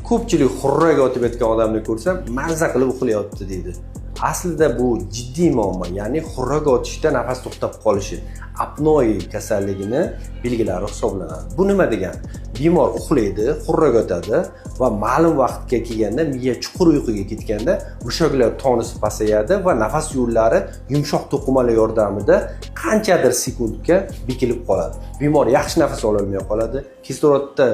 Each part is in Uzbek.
Ko'pchilik xurrak otib yotgan odamni ko'rsa, "Mazza qilib uxlayapti", deydi. Aslida bu jiddiy muammo, ya'ni xurrak otishda nafas to'xtab qolishi apnoe kasalligini belgilari hisoblanadi. Bu nima degani? Bemor uxlaydi, xurrak otadi va ma'lum vaqtga kelganda, miya chuqur uyquga ketganda, mushaklar tonusi pasayadi va nafas yo'llari yumshoq to'qimalar yordamida qanchadir sekundga bekilib qoladi. Bemor yaxshi nafas ololmay qoladi, kislorodda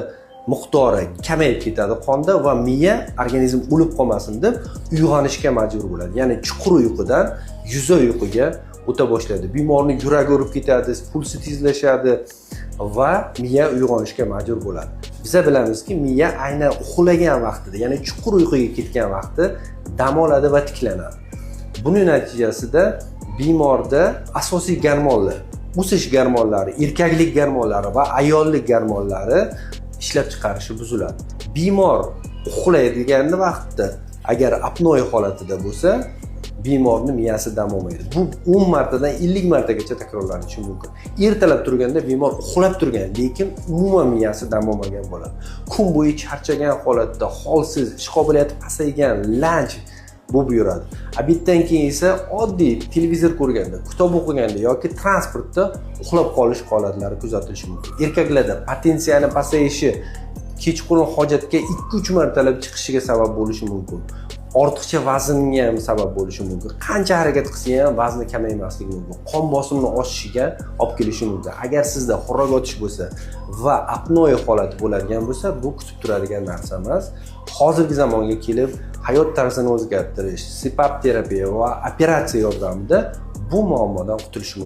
miqdori kamayib ketadi qonda va miya organizm o'lib qolmasin deb uyg'onishga majbur bo'ladi, ya'ni chuqur uyqudan yuza uyquga o'ta boshlaydi. Bemorni yuragi urib ketadi, pulsi tezlashadi va miya uyg'onishga majbur bo'ladi. Biza bilamizki, miya aynan uxlagan vaqtida, ya'ni chuqur uyquga ketgan vaqtda dam oladi va tiklanadi. Buning natijasida bemorda asosiy gormonlar, o'sish gormonlari, erkaklik gormonlari va ayollik gormonlari ishlab chiqarishi buziladi. Bemor uxlaydigan vaqtda agar apnoe holatida bo'lsa, bemorni miyasi dam olmaydi. Bu 10 martadan 50 martagacha takrorlanishi mumkin. Ertalab turganda bemor uxlab turgan, lekin umuman miyasi dam olmagan bo'ladi. Kun bo'yi charchagan holatda, holsiz, ish qobiliyati pasaygan, lanj bo'lib yuradi. Обед dan keyin esa oddiy televizor ko'rganda, kitob o'qiganda yoki transportda uxlab qolish holatlari kuzatilishi mumkin. Erkaklarda potensiyani pasayishi kechqurun hojatga 2-3 martalab chiqishiga sabab bo'lishi mumkin. Ortiqcha vaznga ham sabab bo'lishi mumkin. Qancha harakat qilsa ham vazni kamaymasligi mumkin. Qon bosimini oshishiga olib kelishi mumkin. Agar sizda xurrak otish bo'lsa va apnoe holati bo'ladigan bo'lsa, bu kutib turadigan narsa emas. Hozirgi zamonga kelib hayot tarzini o'zgartirish, CPAP terapiya va operatsiya yordamida bu muammodan qutulish mumkin.